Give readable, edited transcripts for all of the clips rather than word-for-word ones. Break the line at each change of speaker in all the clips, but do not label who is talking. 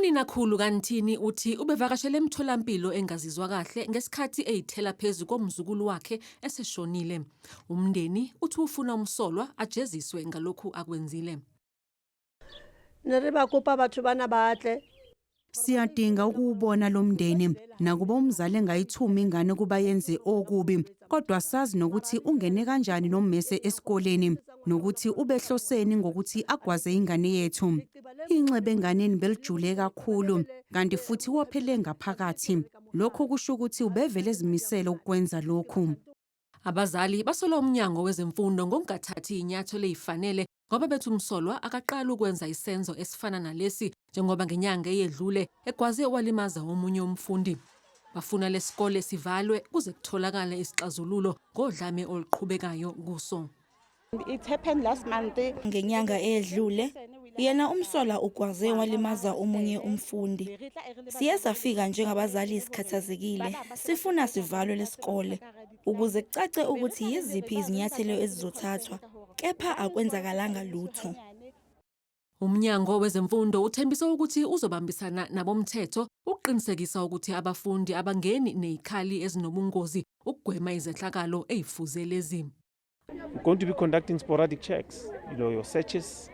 Uninakhulu kaNthini uthi ubevakashele emtholampilo engazizwa kahle ngesikhathi eyithela phezu komzukulu wakhe eseshonile. Umndeni uthi ufuna umsolwa ajeziswe ngalokhu akwenzile.
Ne re ba kopa batho bana ba tle.
Siyadinga ukuwubona lo mndeni. Nakuba umzali engayithumi ingane ukuba yenze okubi, kodwa sazi nokuthi ungene kanjani nommese esikoleni nokuthi ubehloseni ngokuthi agwaze ingane yethu. Inxeba enganeni belijule kakhulu kanti futhi wophele ngaphakathi. Lokho kusho ukuthi ubevele ezimisele ukwenza lokhu.
Abazali basola umnyango wezemfundo ngokungathathi inyathelo ezifanele ngoba bethi umsolwa akaqali ukwenza isenzo esifana nalesi, njengoba ngenyanga eyedlule egwaze walimaza omunye umfundi. Bafuna lesikole sivalwe kuze kutholakale isixazululo ngodlame oluqhubekayo kuso.
It happened last month.
Ngenyanga eyedlule, yena umsolwa ugwaze walimaza omunye umfundi. Siye safika njengabazali sikhathazekile, sifuna sivalwe lesikole ukuze kucace ukuthi yiziphi izinyathelo ezizothathwa, kepha akwenzakalanga lutho.
Umnyango wezemfundo uthembisa ukuthi uzobambisana nabomthetho ukuqinisekisa ukuthi abafundi abangeni nezikhali ezinobungozi ukugwema izehlakalo ezifuze lezi.
We're going to be conducting sporadic checks, your searches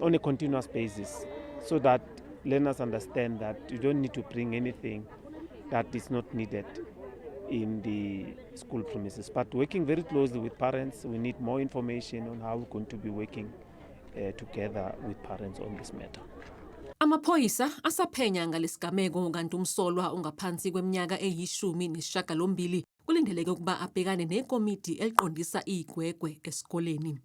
on a continuous basis so that learners understand that you don't need to bring anything that is not needed in the school premises. But working very closely with parents, we need more information on how we're going to be working together with parents on this matter.
Amaphoyisa asaphenya ngalesigameko, kanti umsolwa ungaphansi kweminyaka eyi-18 kulindeleke ukuba abhekane nekomiti eliqondisa igwegwe esikoleni.